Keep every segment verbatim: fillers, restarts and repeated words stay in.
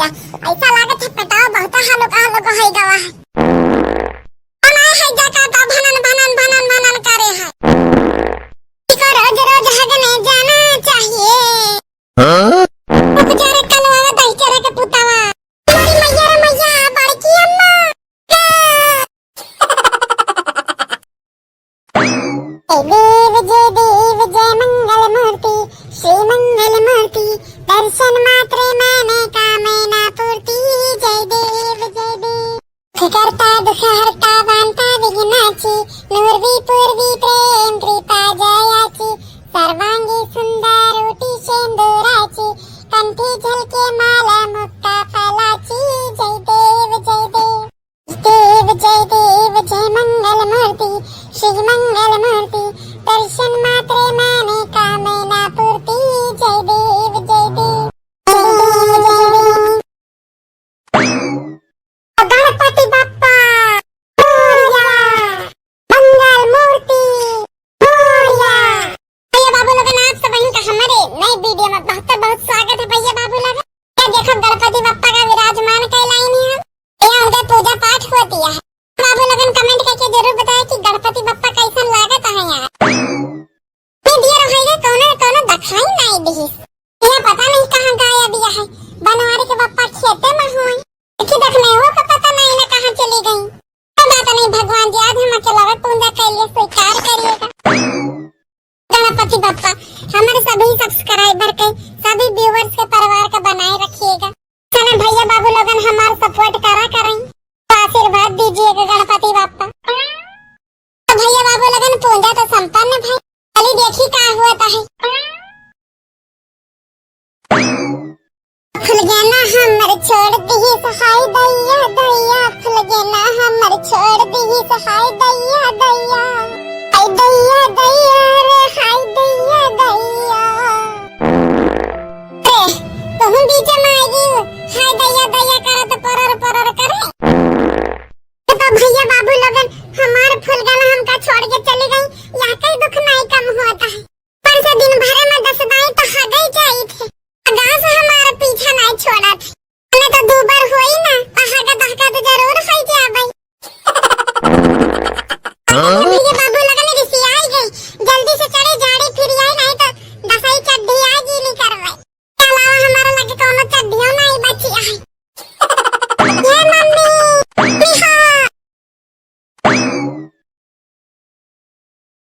ऐसा लागत है पेटवा बहुत हालुक हालुक होइ गवा है। बनाए है जका तो भनन भनन भनन भनन करे है। इको रोज रोज हगने जाना चाहिए। हाँ? अब जरा कलवा दही चरा के पुतावा। अरे मैया रे मैया, बड़की अम्मा। हे देव जय देव जय मंगल मूर्ति, श्री मंगल मूर्ति, दर्शन मात्रे मैंने कामना पूर्ति। जय देव जय देव। करता दुख हरता बांधता विघ्नाची, नुरवी पूर्वी प्रेम कृपा जयाची, सर्वांगी सुंदर ओटी शेंदुराची, कंठी झलके माला मुक्ता फलाची। जय देव जय देव। देव जय देव जय मंगल मूर्ति, श्री मंगल मूर्ति, दर्शन मात्रे मैंने कामना पूर्ति। जय देव जय देव। जय देव जय देव। गणपति बप्पा मोरया, मंगल मूर्ति मोरया। भैया बाबू लोगन, आप सबहिन का हमरे नए वीडियो में बहुत बहुत स्वागत है भैया बाबू लोगन। ये देखो गणपति बप्पा का विराजमान कैलाइन है। ये उनके पूजा पाठ होती है। बाबू लोगन comment करके जरूर बताए कि गणपति बप्पा कैसन लागत है यार। ये दिया रहेगा कौनो कौनो दिखाई नहीं दिहिस। ये पता नहीं कहाँ गायब या है। बनवारी के बप्पा खेते में हुए। देखी देखने हो का पता नहीं ना कहाँ चली गई। कोई बात नहीं भगवान जी, आज हम अकेला पूजा कैलिए स्वीकार करिएगा। गणपति बप्पा हमारे सभी subscriber के, सभी viewers के परिवार का बनाए रखिएगा। चलो भैया बाबू लोगन हमार support करा करें, तो आशीर्वाद दीजिएगा गणपति बप्पा। तो भैया बाबू लोगन पूजा तो संपन्न भई, चली देखी का हुआ है। फुलगेना हमर छोड़ दिहिस हाय दैया दैया, फुलगेना हमर छोड़ दिहिस हाय दैया दैया, हाय दैया दैया रे हाय दैया दैया। रे, तुहूँ बीच में आ गई, हाय दैया दैया करत परर परर करे। तो भैया बाबू लोगन हमार फुलगेना हमका छोड़ के चली गई, या कई दुख नहीं कम होता है। पर से दिन भरे में दस बाई तो हगई जाई थे। गाँव से हमारा पीछा नहीं छोड़ा थे। हमें तो दू बार होई ना, तो हगा दहका तो जरूर होई जाबई। हाँ? भैया बाबू लगन रिसियाई गई। जल्दी से चढ़े जाड़े फिर आई, नहीं तो दसई चड्ढी आ गीली करवाई। के अलावा हमारा लगे कौनो चड्ढियों नहीं बची है। ये मम्मी, निहा।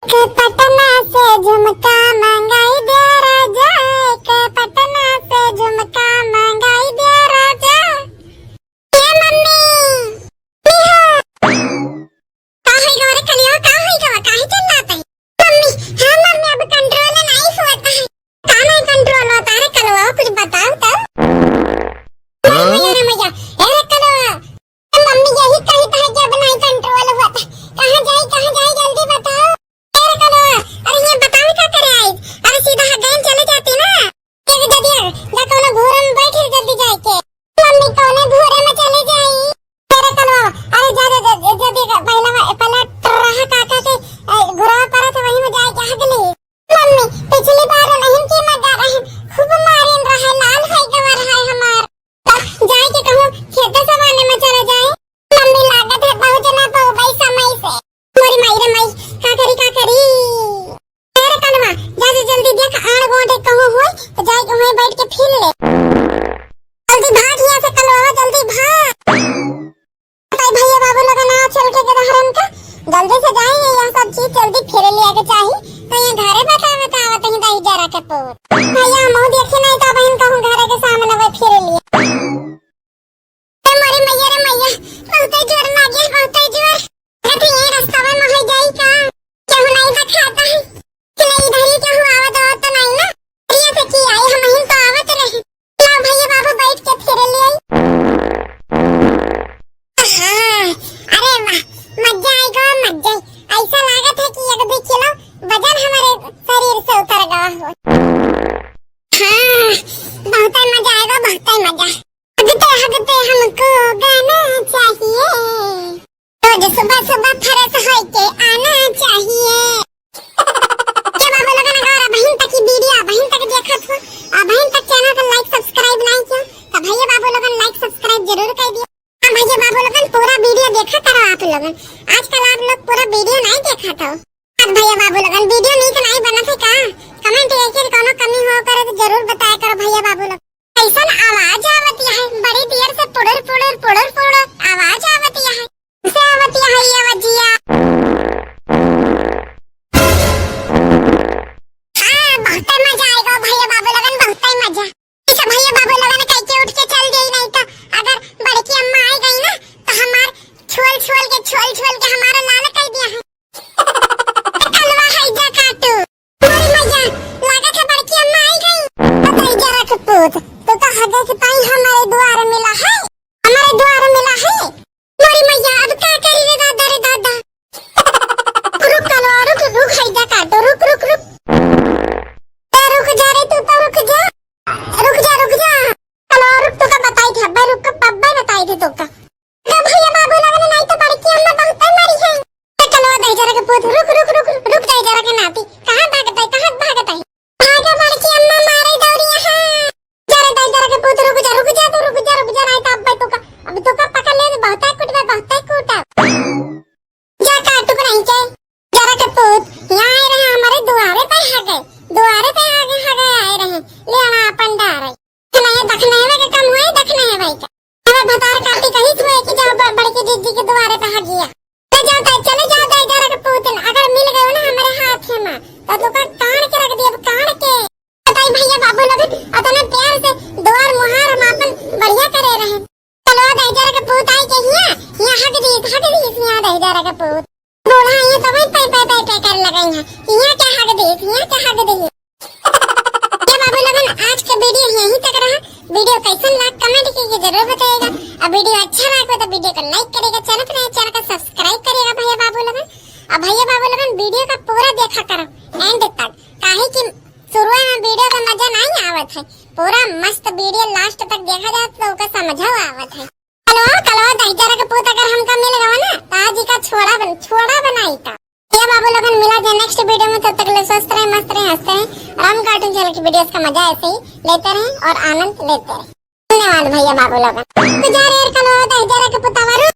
के पटना से झुमका मंगाई दे राजा, के पटना से झुमका मंगाई दे राजा। ए मम्मी, निहा। का होई गवा रे कनिया, का होई गवा, काहे चिल्लात है? मम्मी, हाँ मम्मी, अब control नहीं होता है। का नहीं control होता है रे कलवा, कुछ बताओ तो। हाँ? मैया रे मैया, ए रे कलवा, मम्मी यही कही था कि अब नहीं control होता। कहाँ जाई, कहाँ जाई, जल्दी बताओ। ए रे कलवा, अरे ये बताओ क्या करे आई? अरे सीधा हगई चले जाती ना। एक जदिया, जा कोनो घूरा में बैठ जल्दी जाए के। मम्मी कौने घूरा में चले जाई? ए रे कलवा, अरे जा, जा, जा, जल्दी जा, पहला वा-, पहला टर्राहा काका के, ए, घुरवा पड़ा था वहीं में जाए के हग ली। मम्मी, पिछली बार नहीं की मजा रहे, खूब मारिन रहे, लाल है गवा रहे हमार। जाए के कहूँ खेते सवाने में चला जाए। मम्मी लागत है बहुत जना पउबई समय से। मोरी माई रे माई, का करी, का करी? अरे कलवा, जा, जा जल्दी देख, आड़ गोंड कहूँ होई, तो जाए के वहीं बैठ के फिर ले। जल्दी भाग यहाँ से कलवा, जल्दी भाग। तो भैया बाबू लोग ना चल के गिरहरन का, जल्दी से जाए, ये सब चीज जल्दी फिर लिया के चाही। तो ये घरे बता, बता, बता, ही दही जरा के पूत। भैया, हम देखी नहीं तो बहन कहूँ घरे के सामने वो फिर लिया। ए मोरे मैया रे मैया, बहुते जोर लागे, बहुते जोर। अरे ये रास्ता में हो जाई का? केहू नहीं देखाता है। कि नहीं इधर ही केहू आवत आवत तो नहीं ना? अरे ये से की आई, हम ही तो आवत रहे। लाओ भैया बाबू बैठ के फिर ले आई। हाँ, अरे वाह, मजा आएगा, मजा। ऐसा लागत है कि एक दो किलो वजन हमारे शरीर से उतर गवा हो। हाँ, बहुत मजा आएगा, बहुत मजा। हगते हगते हमको गाना चाहिए, रोज सुबह सुबह fresh होके आना चाहिए। ए बाबू लोगन, अगर अबहिन तक ई video अबहिन तक देखत हो, अबहिन तक channel को like subscribe नहीं किया, तो भैया बाबू लोगन like करे तो जरूर बताया करो भैया बाबू लोग। कैसन आवाज आवत है, बड़ी देर से पुड़ुर पुड़ुर पुड़ुर पुड़ुर आवाज आवत है। से आवत है ये आवाजिया। हाँ, बहुते मजा आएगा भैया बाबू लोगन, बहुते मजा। अच्छा भैया बाबू लोगन कह के उठ के चल गई, नहीं तो अगर बड़की अम्मा आ गई ना तो हमार छोल छोल के, छोल छोल के हमारा लाल कर दिया है। कलवा है जा काटू। मोरी मैया, लागत है बड़की अम्मा आई गई। बताई जरा के पूत, तो का हगे के ताई हमारे द्वार मिला है, हमारे द्वार मिला है। मोरी मैया, अब का करी रे दादा, रे दादा। रुक कलवा, रुक, रुक, है जा काटू, रुक, रुक, रुक। ए, रुक जा रे, तू तो रुक जा। रुक जा, रुक जा। कलवा रुक, तो का बताई थे, अब्बे रुक, अब्बे बताई थे तो का। ए भैया बाबू लोगन, नहीं तो बड़की अम्मा बहुते मरी है। ए कलवा दहिजरा के पूत, रुक, रुक, रुक, रुक दहिजरा के नाती। कहाँ भागत है, कहाँ भागत है? भागा बड़की अम्मा मारे दौरिया है। जा रे दहिजरा के पूत, रुक जा, रुक जा, तू रुक जा, रुक जा, नहीं तो अब्बे तो का, अब तो का पकड़ ले, बहुते कुटबे, बहुते कुटबे। जा काटू नहीं के, जरा के पूत, यहाँ आए रहे हमारे दुआरे पे हगे, दुआरे पे हगे, हगे आए रहे, ले आना अपन डारे। नहीं, दखने है के कम हुए, दखने है भाई का। हमें भतार काटी कहीं हुए कि जाओ ब-, बड़की दीदी के दुआरे पे हगिया। ले जाओ दाई, चले जाओ दाई, जरा के पूत, अगर मिल गए ना हमारे हाथ में, तो तुका कान के रख दिए, कान के। बताई भैया बाबू लोग, अतना प्यार से दुआर मुहार हम अपन बढ़िया करे रहे। कलवा दहिजरा के पूत आई के हिया, हिया हग दीस, हग दीस हिया दहिजरा के पूत। बूढ़ा ये तो वही पै, पै, पै, पै कर लगाई है। हिया क्या हग दीस, हिया क्या हग दीस। ये बाबू लोगन, आज के वीडियो यहीं तक रहा। वीडियो कैसन लाग, कमेंट करके जरूर बताइएगा। अब वीडियो अच्छा लगा तो वीडियो को लाइक करेगा, चैनल पर नए चैनल को सब्सक्राइब करेगा भैया बाबू लोगन। अब भैया बाबू लोगन, वीडियो का पूरा देखा करो एंड तक, काहे कि शुरू में वीडियो का मजा नहीं आवत है, पूरा मस्त वीडियो लास्ट तक देखा जाए तो ओकर समझा आवत है। कलवा, कलवा दहिजरा के पूत अगर हमका मिल गवा ना, तो आज इका छोड़ा बन-, छोड़ा बनाई का। ये बाबू लोगन मिला जाए नेक्स्ट वीडियो में, तब तक ले स्वस्थ रहे, मस्त रहे, हंसते रहे। राम कार्टून चैनल की वीडियोस का मजा ऐसे ही लेते रहे और आनंद लेते रहे। धन्यवाद भैया बाबू लोगन। तो जा रे कलवा दहिजरा के पुतावरू।